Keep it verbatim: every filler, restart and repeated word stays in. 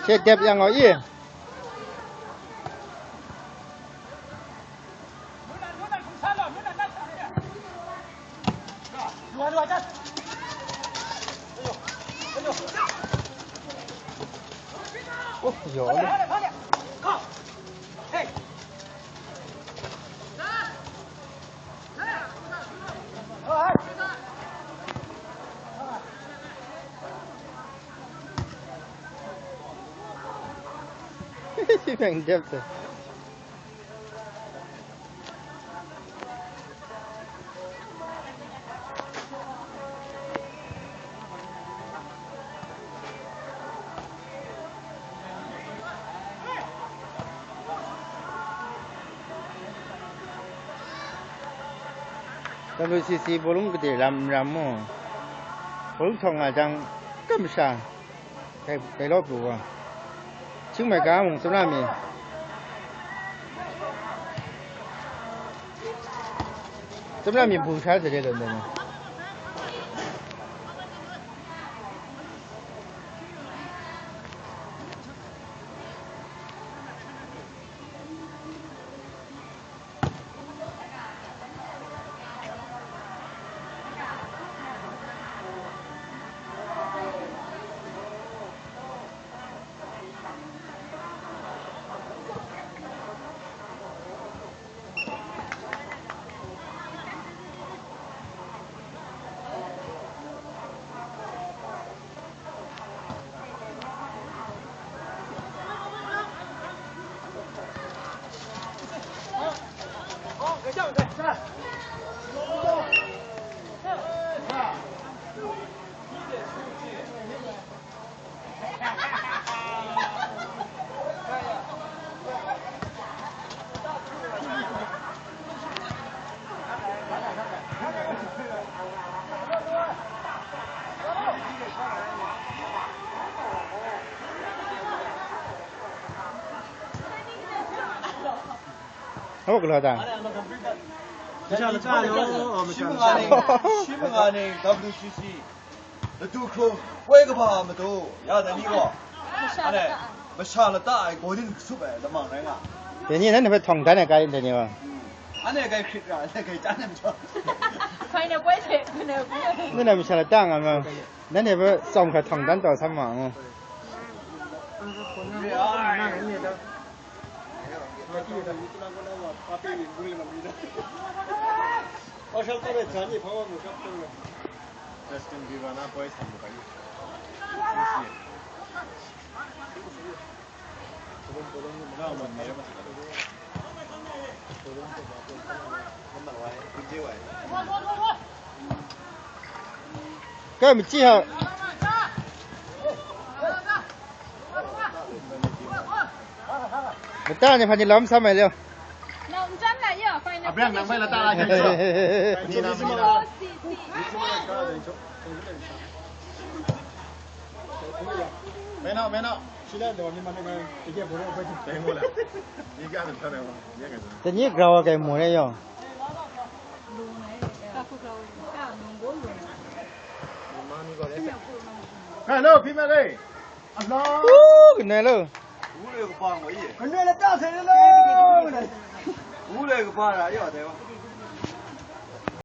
She dep yang gaw i. Oh, ya Allah. Shi peng dep se. W C C bawlung gade lam n ram mu, bawlung htawng nga jang, kam masha, dai, dai law pru wa, Chiang Mai ga mung, Tsawmra mi, Tsawmra mi bu sha se de lon de ni. Hawa galaw ta? Masha lata yaw, masha lata yaw. Shi ma nga ni, shi ma nga ni, W C C. Latu hkrung, poi kaba matu, ya dai ni gaw. Masha lata ai. Masha lata ai, gaw din kasup ai, lamang rai nga. Dai ni, nanhte hpe htawng dan ai ga, dai ni gaw. Anhte gai hkrit ra, anhte gai chyan ai majaw. Hkai na poi hte, hkai na poi. Nanhte masha lata nga ma? Nanhte hpe tsawm hkra htawng dan taw sa ma mu? Re ai. Justin Bieber na boys kan buka ni. Kai machi ha. Mata ni hpa ni lawm sa mai liu. Nau nchyan la ya, hpai na. Abraham nang bai la ta la hkyen shaw. Ni na, ni na. Oh, si, si. Menau, menau. Sila daw ni ma ni ma, ike boro bai. Bai mo la. Ni ga ta na ma. Ni ga ta. Tani grau wa kai mo ne yong. Hello, female. Hello. Ooh, kenai lo. Wu le kapa ngo ye. Kenai la ta se lo. Wu le kapa ra ya dai wa.